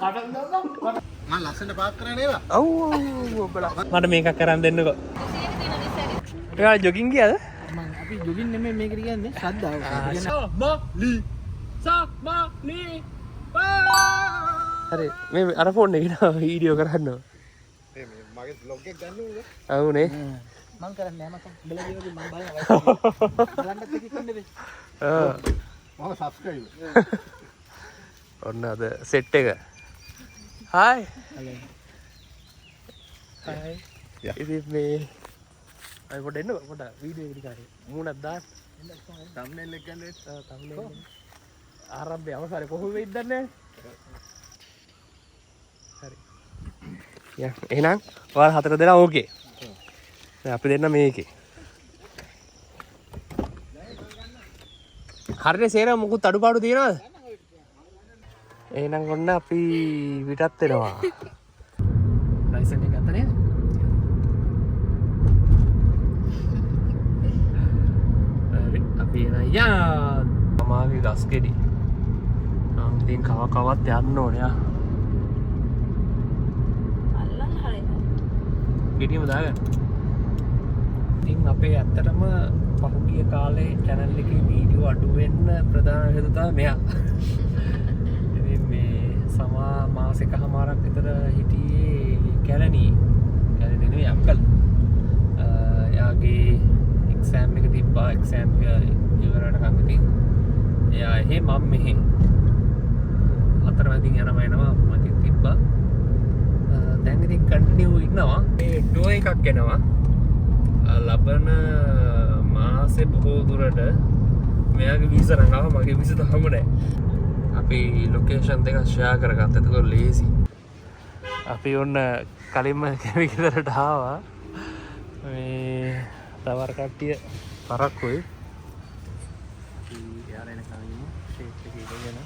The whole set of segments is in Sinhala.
මං ලස්සනට පාක් කරන්නේ ඒවා. ඔව් ඔව් ඔබලා. මට මේකක් කරන් දෙන්නකෝ. ඔයා ජොගින් ගියාද? මං අපි ජොගින් නෙමෙයි මේකට කියන්නේ ශ්‍රද්ධාව. සමලි සමලි. හරි මේ අර ෆෝන් එකේ නා වීඩියෝ කරන්න ඕන. මේ මගේ බ්ලොග් එක ගන්න ඕනේ. ඔව් නේ. මං කරන්නේ නෑ මචං. උඹලා කියනකෝ මං බලනවා. බලන්නත් එක්ක ඉන්න බෑ. ඔව්. මම සබ්ස්ක්‍රයිබ්. ඔන්න අද සෙට් එක. හායි. හායි. ඉතින් මේ අය පොඩ්ඩ එන්නකෝ පොඩ්ඩක් වීඩියෝ එක ටික හරි. මූණක් දාන්න. තම්නේල් එක ගන්න. ඔව් thumbnail එක. ආරම්භය අවසානයේ කොහොම වෙයිද දන්නේ නැහැ. හරි. යා එහෙනම් ඔයාලා හතර දෙනා ඕකේ. දැන් අපි දෙන්න මේකේ. හරිනේ සේරම මොකුත් අඩුපාඩු තියනවද? එහෙනම් ඔන්න අපි පිටත් වෙනවා. ලයිසන් එක ගත්ත නේද? හරි අපි එහෙනම් යා අමාගේ ගස් ගෙඩි. නම් ඉතින් කව කවත් යන්න ඕනේ ආ. අල්ලන්න හරියට. ගෙඩියම දාගන්න. ඉතින් අපේ ඇත්තටම පහුගිය කාලේ චැනල් එකේ වීඩියෝ අඩු වෙන්න ප්‍රධාන හේතුව තමයි මෙයා. ඉතින් මේ සමා මාසෙකමාරක් විතර හිටියේ කැලණියේ. කැලණියේ නෙවෙයි අක්කල. එයාගේ එක්සෑම් එක තිබ්බා. එක්සෑම් එක ඉවර වෙනකන් ඉතින් එයා එහෙ මම මෙහෙ. අතරමැදින් යනවා එනවා මම ඉතින් තිබ්බා. දැන් ඉතින් කන්ටිනියු ඉන්නවා. මේ ටුවර් එකක් එනවා. ලබන මාසේ බොහෝ දුරට මෙයාගේ වීසා නම් ආවා, මගේ වීසා තාම නෑ. අපි ලොකේෂන් දෙක ෂෙයා කරගත්තා. එතකොට ලේසි. අපි ඔන්න කලින්ම ගෙදරට ආවා. මේ තව අර කට්ටිය පරක්කුයි. අපි එයාලා එනකන් ඉමු. ෂේප් එකේ ඉඳගෙන.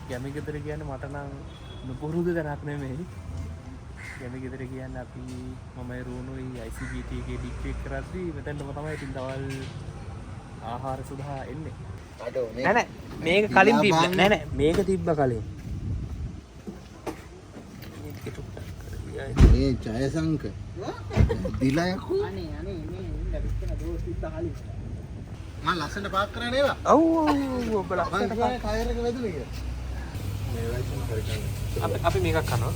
ගැමි ගෙදර කියන්නේ මට නම් නුපුරුදු තැනක් නෙමෙයි. ගැමි ගෙදර කියන්නේ අපි මමයි රුණුයි ICBT එකේ ඩිග්‍රී එක කරද්දී මෙතනම තමයි ඉතින් දවල් ආහාර සුදා එන්නේ. අඩෝ මේ නෑ නෑ මේක කලින් තිබ්බ නෑ නෑ මේක තිබ්බ කලින්. මේ ටික චුට්ටක් කරගියා. මේ ජයසංක දිලා යකෝ. අනේ අනේ මේ ඉන්න විස්තර දෝස් තිබ්බ කලින්. මං ලස්සනට පාක් කරන්නේ ඒවා. ඔව් ඔව් ඔව් ඔබලා. මං කියන්නේ ටයර් එක වැදුනේ කියලා. මේ ලයිසන් කරගන්න. අපි මේකක් කනවා.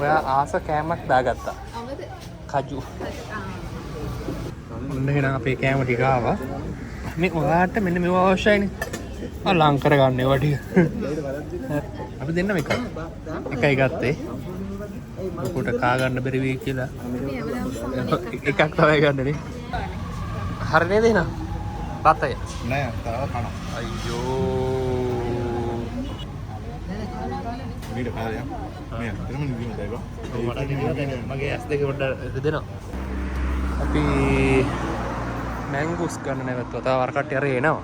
ඔයා ආස කෑමක් දාගත්තා. අමද කජු. ඔන්න එහෙනම් අපේ කෑම ටික ආවා. මේ ඔයාට මෙන්න මේවා අවශ්‍යයිනේ. ආ ලං කරගන්න ඒවා ටික. අපි දෙන්නම එකයි. එකයි ගත්තේ. ලොකුට කා ගන්න බැරි වෙයි කියලා. එකක් තමයි ගන්න නේ. හරි නේද එහෙනම්? බත් අය. නෑ තව කනවා. අයියෝ. මීට කාලයක් මේ අතරම නිදිමතයි බා. මට නිදිමත මගේ ඇස් දෙක පොඩ්ඩක් රිදෙනවා. අපි මැංගුස් ගන්න නැවතුවා. තව අර කට්ටිය අර එනවා.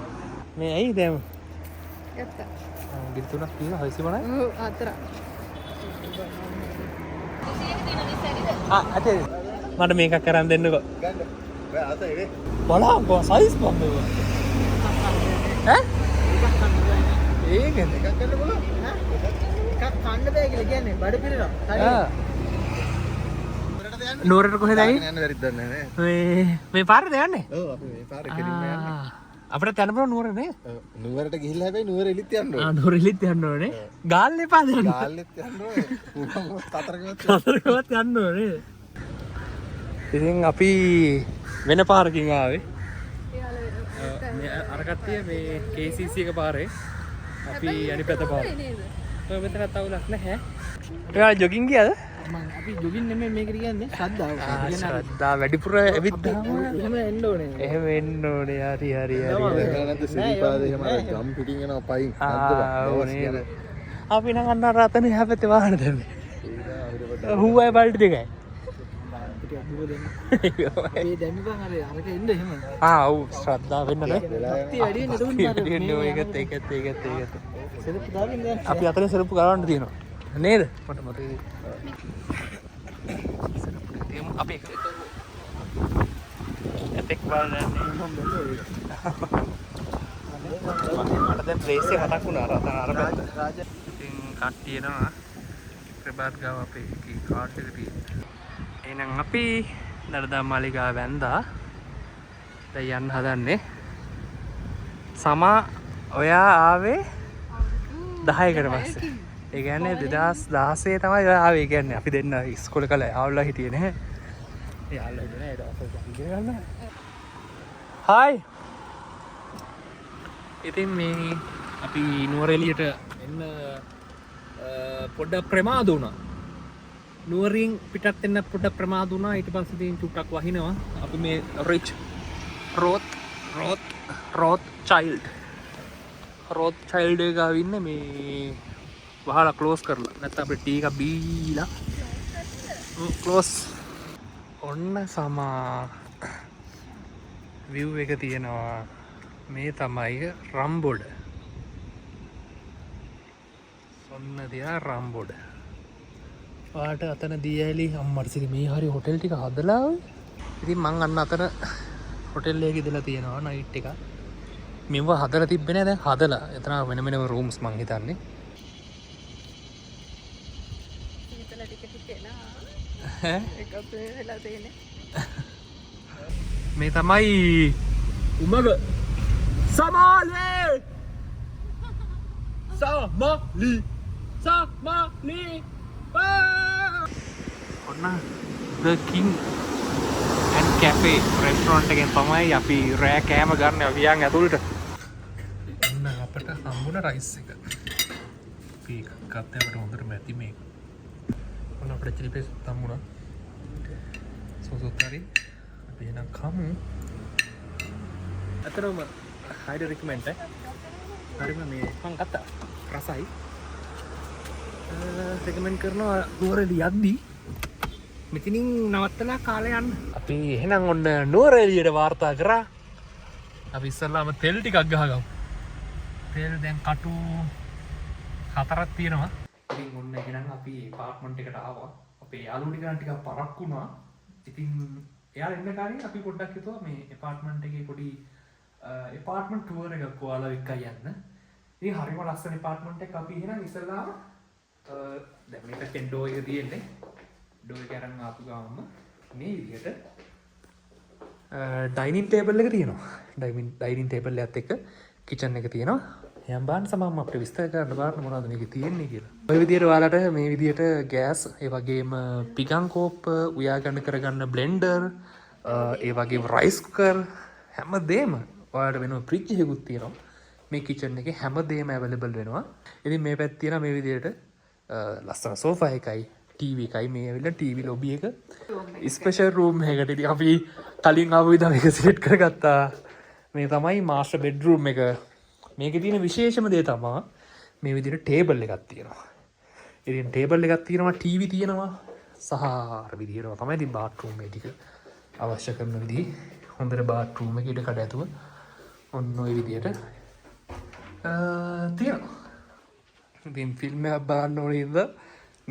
මේ ඇයි දැන්? ගත්තා. ගිරි තුනක් තියෙනවා 650යි. ඔව් හතරක්. ආ අතේ මට මේකක් කරන් දෙන්නකෝ. ගන්න. ඔය ආසයි නේ. බලන්නකෝ සයිස් බම් මේවා. ඈ? ඒකද? එකක් ගන්න පුළුවන්. එකක් කන්න බෑ කියලා කියන්නේ බඩ පිරෙනවා. හරි. ආ. නුවරටද යන්නේ? නුවරට කොහෙද ආවේ? යන්න බැරිද දන්නේ නෑ. මේ මේ පාරේද යන්නේ? ඔව් අපි මේ පාරේ කෙලින්ම යන්නේ. ආ. අපිට යන්න පුළුවන් නුවර නේ? ඔව්, නුවරට ගිහිල්ලා හැබැයි නුවර එලිත් යන්න ආ ඕනේ. නුවර එලිත් යන්න ඕනේ. ගාල්ල එපාද යන්න? ගාල්ලෙත් යන්න ඕනේ. පුළුවන් කතරගමත් කතරගමත් යන්න ඕනේ. ඉතින් අපි වෙන පාරකින් ආවේ. මේ අර කට්ටිය මේ KCC එක පාරේ. අපි අනිත් පැත්ත පාරේ. ඔය මෙතනත් අවුලක් නැහැ. ඔයා ජොගින් ගියාද? මං අපි ජොගින් නෙමෙයි මේකට කියන්නේ ශ්‍රද්ධාව. ආ ශ්‍රද්ධා වැඩිපුර ඇවිද්දාම එහෙම එන්න ඕනේ. එහෙම එන්න ඕනේ. හරි හරි හරි. දැකලා නැද්ද සිරිපාද එහෙම අර ගම් පිටින් එනවා පයින් ආ නැද්ද බං? ඔව් දවස් නේද? ගැන. අපි නම් අන්න අර අතන එහා පැත්තේ වාහන දැම්මේ. ඒක අපිට පොඩ්ඩක් හුවයි බල්ටි දෙකයි. ටිකක් දුර දෙන්න. මේ දැම්මි බං අර අරක එන්න එහෙම. ආ ඔව් ශ්‍රද්ධාව වෙන්න නේ. වෙලා යනවා. භක්තිය වැඩි වෙන්න එතකොට වැඩි වෙන්න ඕනේ. ඒකත් ඒකත් ඒකත් ඒකත්. සෙරප්පු දාගෙන යන්න. අපි අතන සෙරප්පු ගලවන්න තියෙනවා. නේද? මට මතකයි. සෙරප්පු ටික තියමු. අපි එක ඇතෙක් බලන්න යන්නේ. මට දැන් ප්ලේස් එක මතක් වුණා, අර අතන අර පැත්ත. රාජ ඉතින් කට්ටිය එනවා. ප්‍රභාත් ගාව අපේ කී කාඩ් එක තියෙන්නේ. එහෙනම් අපි දළදා මාලිගාව වැන්දා. දැන් යන්න හදන්නේ. සමා ඔයා ආවේ 10කට පස්සේ. ඒ කියන්නේ 2016 තමයි ඔයා ආවේ. ඒ කියන්නේ අපි දෙන්න ඉස්කෝලේ කාලේ යාළුවා හිටියේ නේ. යාළුවා හිටියේ නෑ, ඒ දවස්වල අපි ඉගෙන ගන්න. හායි. ඉතින් මේ අපි නුවරඑළියට එන්න පොඩ්ඩක් ප්‍රමාද වුණා. නුවරින් පිටත් වෙන්න පොඩ්ඩක් ප්‍රමාද වුණා. ඊට පස්සේ ඉතින් චුට්ටක් වහිනවා. අපි මේ රිච් රෝත් රෝත් රෝත් චයිල්ඩ් රෝත් චයිල්ඩ් එක ගාව ඉන්නේ. මේ වහලා ක්ලෝස් කරලා. නැත්නම් අපිට ටී එකක් බීලා ක්ලෝස්. ඔන්න සමා විව් එක තියෙනවා. මේ තමයි රම්බොඩ. ඔන්න තියා රම්බොඩ. ඔයාට අතන දියඇලි අම්මට සිරි මේ හරි හොටෙල් ටික හදලා ඔය. ඉතින් මං අන්න අතන හොටෙල් එකක ඉඳලා තියෙනවා නයිට් එක. මෙව හදලා තිබ්බේ නෑ, දැන් හදලා. එතන වෙන වෙනම රූම්ස් මං හිතන්නේ. සීතල ටික ටික එනවා. ඈ? එකතු වෙලා තියෙන්නේ. මේ තමයි උමග සමාලේ සමාලි සමාලි. ඔන්න The King and Cafe restaurant එකෙන් තමයි අපි රෑ කෑම ගන්න. අපි යන් ඇතුළට. ඔන්න අපට හම්බුණ රයිස් එක. අපි එකක් ගත්තා, අපට හොඳටම ඇති මේක. ඔන්න අපිට චිලි පේස්ට් හම්බුණා. සෝසුත් හරි. අපි එහෙනම් කමු. ඇත්තටම highly recommend ඈ. හරිම මේ මං ගත්තා. රසයි. රෙකමෙන්ඩ් කරනවා නුවරඑළිය යද්දි මෙතනින් නවත්තලා කාලේ යන්න. අපි එහෙනම් ඔන්න නුවරඑළියට වාර්තා කරා. අපි ඉස්සල්ලාම තෙල් ටිකක් ගහගමු. තෙල් දැන් කටු හතරක් තියෙනවා. ඉතින් ඔන්න එහෙනම් අපි ඇපාර්ට්මන්ට් එකට ආවා. අපේ යාළුවෝ ටික නම් ටිකක් පරක්කු වුණා. ඉතින් එයාලා එන්න කලින් අපි පොඩ්ඩක් හිතුවා මේ ඇපාර්ට්මන්ට් එකේ පොඩි ඇපාර්ට්මන්ට් ටුවර් එකක් ඔයාලා එක්ක යන්න. ඉතින් හරිම ලස්සන ඇපාර්ට්මන්ට් එකක්. අපි එහෙනම් ඉස්සල්ලාම දැන් මේ පැත්තෙන් ඩෝර් එක තියෙන්නේ. ඩෝර් එක අරන් ආපු ගමන්ම මේ විදිහට ඩයිනින් ටේබල් එක තියෙනවා. ඩයිනින් ටේබල් එකත් එක්ක කිචන් එක තියෙනවා. යම් බලන්න සමහරම අපිට විස්තර කරන්න බලන්න මොනවද මේකේ තියෙන්නේ කියලා. ඔය විදිහට ඔයාලට මේ විදිහට ගෑස්, ඒ වගේම පිගන් කෝප්ප උයා ගන්න කරගන්න බ්ලෙන්ඩර්, ඒ වගේම රයිස් කුකර් හැමදේම ඔයාලට වෙනම ෆ්‍රිජ් එකකුත් තියෙනවා. මේ කිචන් එකේ හැමදේම අවైలබල් වෙනවා. ඉතින් මේ පැත්තේ තියෙනවා මේ විදිහට ලස්සන සෝෆා එකයි ටීවී එකයි. මේ ඇවිල්ලා ටීවී ලොබි එක ස්පෙෂල් රූම් එකකට. ඉතින් අපි කලින් ආපු විදිහම එක සෙට් කරගත්තා. මේ තමයි මාස්ටර් බෙඩ්රූම් එක. මේකේ තියෙන විශේෂම දේ තමා මේ විදිහට ටේබල් එකක් තියෙනවා. ඉතින් ටේබල් එකක් තියෙනවා, ටීවී තියෙනවා සහ අර විදිහටම තමයි ඉතින් බාත්රූම් එක ටික අවශ්‍ය කරන විදිහ හොඳට බාත්රූම් එක ඉඩ කඩ ඇතුව ඔන්න ඔය විදිහට තියෙනවා. ඉතින් ෆිල්ම් එකක් බලන්න ඕනේ හින්දා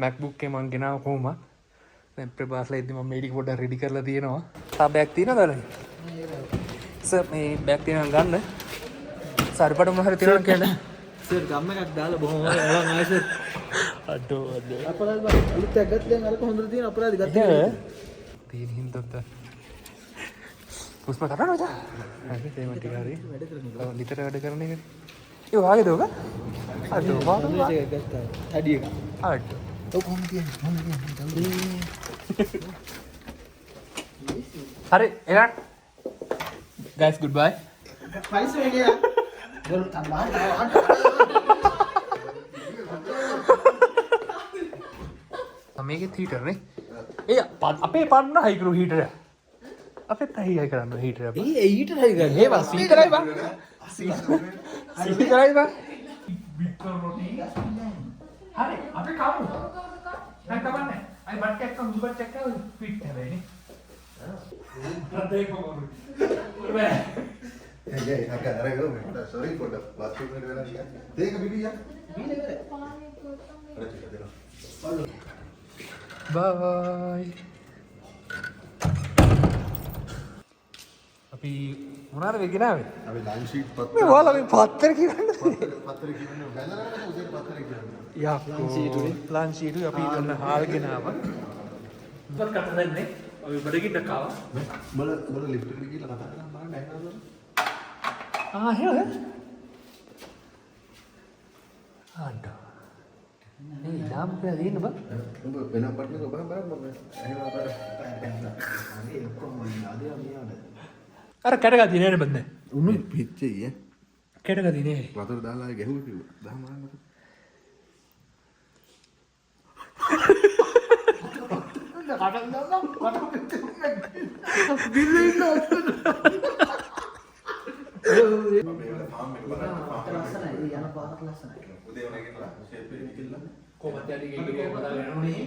MacBook එක මං ගෙනාව කොහොමද? දැන් ප්‍රභාස්ලා ඉතින් මම මේ ටික පොඩ්ඩක් රෙඩි කරලා තියෙනවා. තව බෑග් තියෙනවද ඔයාලගේ? සර්, මේ බෑග් තියෙනවා ගන්න. සර් පඩ මොන හරි තියෙනවා කියන්න. සර්, ගම් එකක් දාලා බොහොම ඔයාලා ආයෙ සර්. අඩෝ අඩෝ. අපරාධ බං, අලුත් එකක් ගත්ත. දැන් අරක හොඳට තියෙන අපරාධ ගත්ත. තියෙන හින්දාත් හුස්ම කරනවද? හරි, තේම ටික හරි. වැඩ කරන එක. ඔව්, නිතර වැඩ කරන එකනේ. ඒ වාගේද ඔක? අඩෝ වාගේ. එකක් ගත්තා. තඩි එක. අඩෝ. ඔව්, කොහොම තියෙන්නේ? කොහොම තියෙන්නේ? හරි, එහෙනම් guys, goodbye. පයිස වෙන්නේ. ගොල් තම්බා. මේකෙත් හීටර් නේ. ඒ අපේ පන්න හයි කරු හීටර් එක. අපෙත් හයි හයි කරන්න හීටර් එක. ඒ හීටර් හයි කරන්නේ. ඒ බා සීතරයි බා. සීතරයි බා. හරි, අපි කමු. දැන් කමන්නේ. අයි බට් එකක් කමු, බට් එකක් කමු ෆිට හැබැයි නේ. බෑ. ඒ අක අරගෙන පොඩ්ඩක් සෝරි, පොඩ්ඩක් බාත්රූම් එකට වෙලා ගියා. ඒක බිබී යන්න. බීලා ඉවරයි. අර ටික දෙනවා. බයි. අපි අපි මොනවාද මේ ගෙනාවේ? අපි ලන්ච් ෂීට් පත්‍ර. මේ ඔයාලා මේ පත්තර කියවන්නද? පත්‍ර කියවන්න බැලලා නේද උදේට පත්‍ර කියවන්න. යකෝ, ලන්ච් ෂීට් අපි ඔන්න හාල් ගෙනාවා. උඹත් කතා දෙන්නේ. අපි බඩගින්නක් ආවා. බල බල ලිෆ්ට් එකට ගිහලා කතා කරන් බලන්න ඇහෙනවද? ආ, එහෙමද? අඩෝ. මේ දාම් කියලා දෙන්න බං. උඹ වෙනම බටන් එක ඔබහන් බලන්න මම ඇහෙනවද බලන්න. අනේ ඔක්කොම අද මෙයාට. අර කැටගතිය නෑනේ බං දැන්. උණු පිච්චෙයි ඈ. කැටගතිය නෑ. වතුර දාලා ගැහුවා කිව්වා. දහම බලන්නකෝ. කටන් දාන්න කට. මේ වල ෆාම් එක බලන්න. ෆාම් එක ලස්සනයි. ඒ යන පාරක් ලස්සනයි. උදේ නැගිටලා ෂේප් එක නිකල්ලා. කොහොමද යටි ගෙඩිය බදාගෙන යනුනේ?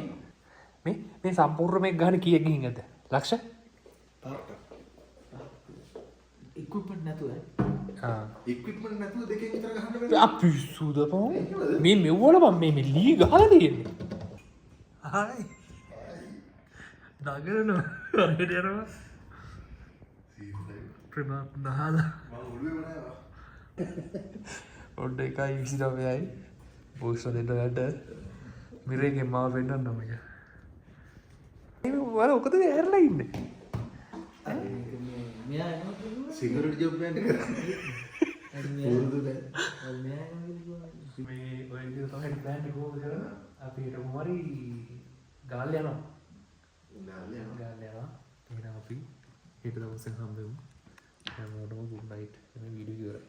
මේ මේ සම්පූර්ණ මේක ගහන කීයක් ගිහින් ඇද්ද? ලක්ෂ? ඉක්විප්මන්ට් නැතුව ඈ. ආ. ඉක්විප්මන්ට් නැතුව දෙකෙන් විතර ගහන්න බැහැ. ආ, පිස්සුද බං? මේ මෙව්වල බං මේ මේ ලී ගහලා තියෙන්නේ. හායි. දගරනවා. හරියට යනවා. ප්‍රේම නහලා. මම ඔළුවේ වනාවා. ඔන්න 1:29යි. බෝක්ස් දෙන්න වැඩ. මිරේගෙන් මාව පෙන්නන්න මේක. මේ ඔයාලා මොකද මේ ඇරලා ඉන්නේ? මෙයා එනවා කිව්වා. සිගරට් ජොබ් එකක් කරන්නේ. පුරුදු නෑ. මෙයා එනවා කිව්වා. මේ ඔය විදිහට තමයි ප්ලෑන් එක කොහොමද කරන්නේ? අපි හෙට කොහොම හරි ගාල්ල යනවා. ගාල්ල යනවා. ගාල්ල යනවා. එහෙනම් අපි හෙට දවසෙන් හම්බෙමු. හැමෝටම ගුඩ් නයිට්. මේ වීඩියෝ ඉවරයි.